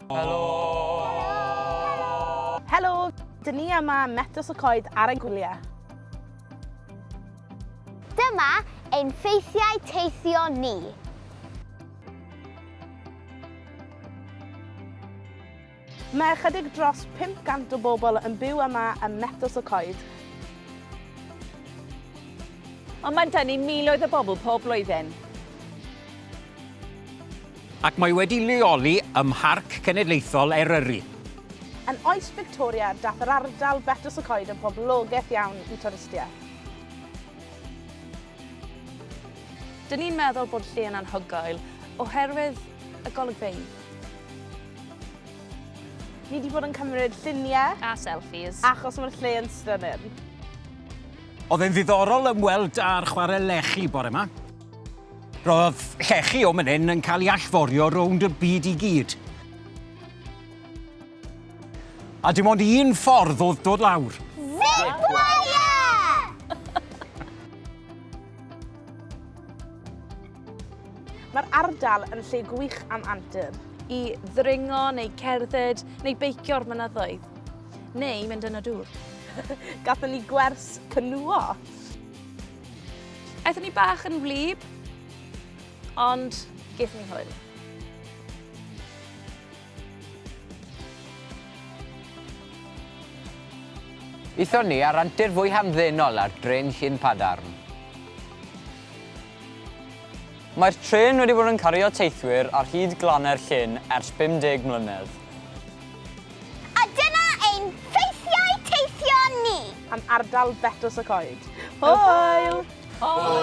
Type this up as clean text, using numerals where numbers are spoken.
Helo! Helo! Dyn ni yma ym Metws y Coed ar ein gwyliau. Dyma ein ffeithiau teithio ni. Mae ychydig dros 500 o bobl yn byw yma ym Metws y Coed. Ond mae'n denu miloedd o bobl pob blwyddyn. Ac mae wedi leoli ym Mharc Cenedlaethol Eryri. Yn oes Victoria, daeth yr ardal Betws y Coed yn poblogaidd iawn i twristiaid. Dyn ni'n meddwl bod lle yn anhygoel oherwydd y golygfeydd. Ni wedi bod yn cymryd lluniau. A selfies. Achos mae'r lle yn stunning. Oedd e'n ddiddorol ymweld â'r chwarel lechi bore 'ma. Roedd llechi o man hyn yn cael ei allforio rownd y byd i gyd. A dim ond un ffordd oedd dod lawr. Zip wire! Mae'r ardal yn lle gwych am antur. I ddringo neu cerdded neu beicio'r mynyddoedd. Neu mynd yn y dŵr. Gathon ni gwers cynŵo. Aethon ni bach yn wlyb, ond gaethon ni hwyl. Aethon ni ar antur fwy hamddenol ar drên Llyn Padarn. Mae'r trên wedi bod yn cario teithwyr ar hyd glannau'r llyn ers 50 mlynedd. A dyna ein ffeithiau teithio ni! Am ardal Betws y Coed. Hwyl! Hwyl!